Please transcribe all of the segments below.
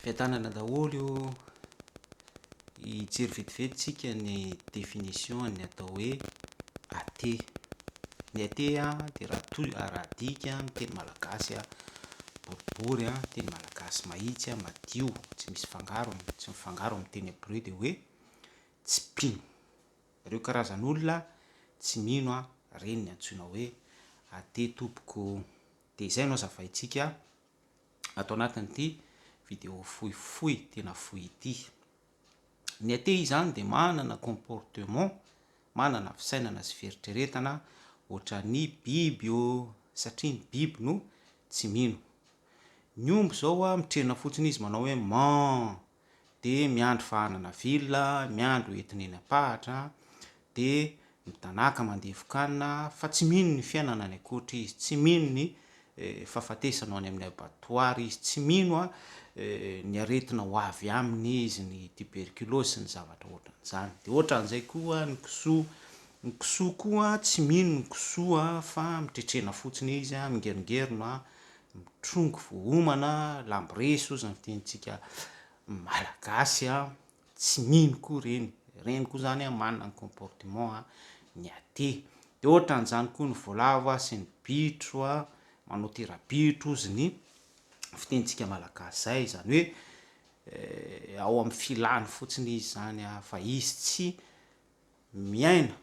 Fiadanana daholo o! Hijery vetivety tsika ny définition ny atao hoe athée. Ny athée dia raha toy raha adika amin'ny teny malagasy boribory, teny malagasy mahitsy, madio, tsy misy fangarony, tsy mifangaro amin'ny teny hebreu dia hoe tsy mpino. Ireo karazan'olona tsy mino ireny ny antsoina hoe athée tompoko. Dia izay no hazavaintsika ato anatin'ity video fohifohy tena fohy ity. Ny athée izany dia manana comportement, manana fisainana sy fieritreretana ohatran'ny biby ô, satria ny biby no tsy mino. Ny omby izao a, mitrena fotsiny izy manao hoe man, dia miandry fahanana vilona, miandry ho entina eny am-pahatra, dia mitanàka mandevokanina fa tsy mino ny fiainana any ankoatra izy, tsy mino ny fahafatesana ho any amin'ny abattoir izy, tsy mino ny aretina ho avy aminy izy, ny tuberculose sy ny zavatra ohatran'izany. Dia ohatran'izay koa ny kisoa, ny kisoa koa tsy mino ny kisoa fa mitretrena fotsiny izy, mingeringerina, mitrongy vao homana, lamboresy hozy ny fitenintsika malagasy. Tsy mino koa ireny, ireny koa zany an manana ny comportement an ny athée. De ohatran'izany koa ny voalavo an sy ny bitro an, manao tera-bitro hozy ny fitenintsika malagasy zay, izany hoe ao amin'ny filany fotsiny izy zany an, fa izy tsy miaina,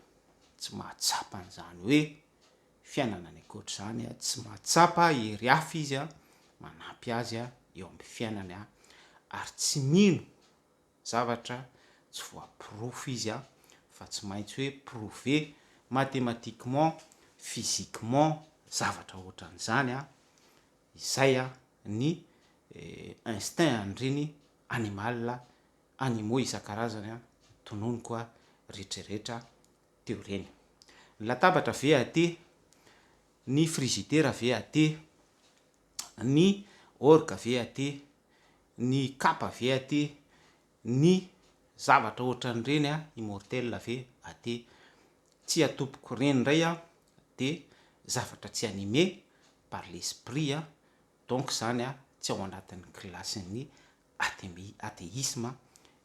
tsy mahatsapa an'izany hoe fiainana any ankoatra izany an, tsy mahatsapa hery hafa izy an, manampy azy an eo amin'ny fiainany an, ary tsy mino zavatra tsy voaporofo izy an, fa tsy maintsy hoe prouver mathématiquement, physiquement, zavatra ohatran'izany an, izay an ny instinct an'ireny animal, animaux isan-karazany an, tononiko an, retraretra teo ireny. Ny latabatra ve aty? Ny frizidera ve aty? Ny orgue ve aty? Ny kapa ve aty? Ny zavatra ohatran'ireny a, immortel ve aty? Tsia tompoko, ireny indray a dia zavatra tsy animé par l'esprit a, donc izany a tsy ao anatin'ny kilasin'ny Atheisme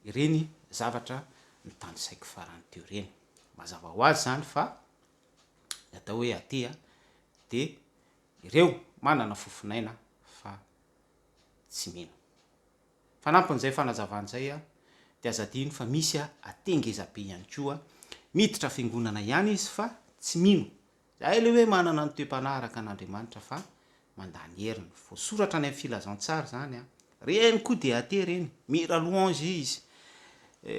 ireny zavatra notanisaiko farany teo ireny. Mazava ho azy izany fa ny atao hoe athée dia ireo manana fofon'aina fa tsy mino. Fanampin'izay fanazavana izay dia aza adino fa misy athée ngezabe ihany koa, miditra fiangonana ihany izy fa tsy mino. Izay ilay hoe manana ny toe-panahy araka an'Andriamanitra fa mandany heriny. Voasoratra any amin'ny filazantsara izany an. Reny koa dia athée reny. Mihira louange izy.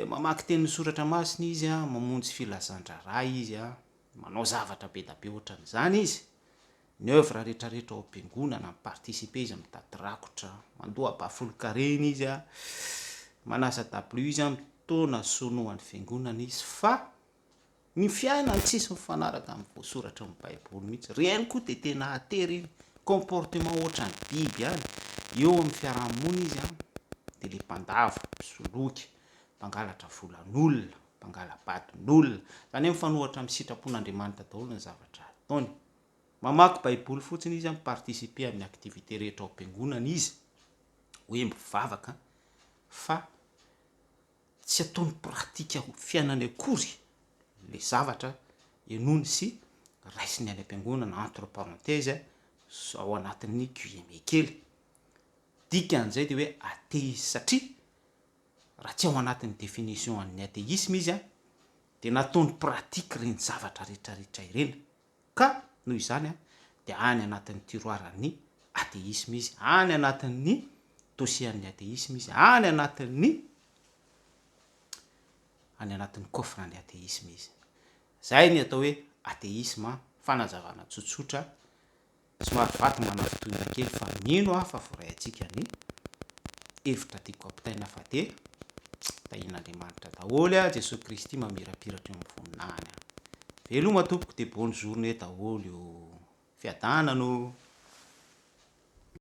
Mamaky tenin'ny soratra masina izy an, mamonjy filazan-draharaha izy an, manao zavatra be da be ohatran'izany izy. Ny oeuvre retraretra ao am-piangonana, mi-participer izy, mitady rakotra, mandoa ampahafolon-karena izy an, manasa dabilio izy an, mitaona sono an'ny fiangonana izy fa Ny fiainany tsisy mifanaraka amin'ny voasoratry ny baiboly mihitsy. Reny koa dia tena athée reny. Comportement ohatran'ny biby ihany. Eo amin'ny fiarahamonina izy an, dia le mpandavo, mpisoloky, mpangalatra volan'olona, mpangala-badin'olona. Izany hoe mifanohatra amin'ny sitrapon'Andriamanitra daholo ny zavatra ataony. Mamaky baiboly fotsiny izy an, mi-participer amin'ny activité rehetra ao am-piangonana izy, hoe mivavaka fa tsy ataony pratique ho fiainany akory le zavatra henoiny sy raisiny any am-piangonana entre parenthèse ao anatin'ny guillemets kely. Dikan'izay de hoe athée izy satria raha tsy ao anatin'ny définition an'ny athéisme izy an de nataony pratique ireny zavatra retraretra ireny ka noho izany an de any anatin'ny tiroir an'ny athéisme izy, any anatin'ny dossier an'ny athéisme izy, any anatin'ny any anatin'ny coffre an'ny athéisme izy. Zay ny atao hoe athéisme, fanazavana tsotsotra, somary vato manafintohina kely fa mino aho fa voaray antsika ny hevitra tiako ampitaina fa dia tahian'Andriamanitra daholo a, Jesoa Kristy mamirapiratra eo amin'ny voninahiny. Veloma tompoko dia bonne journée daholo o. Fiadanana o.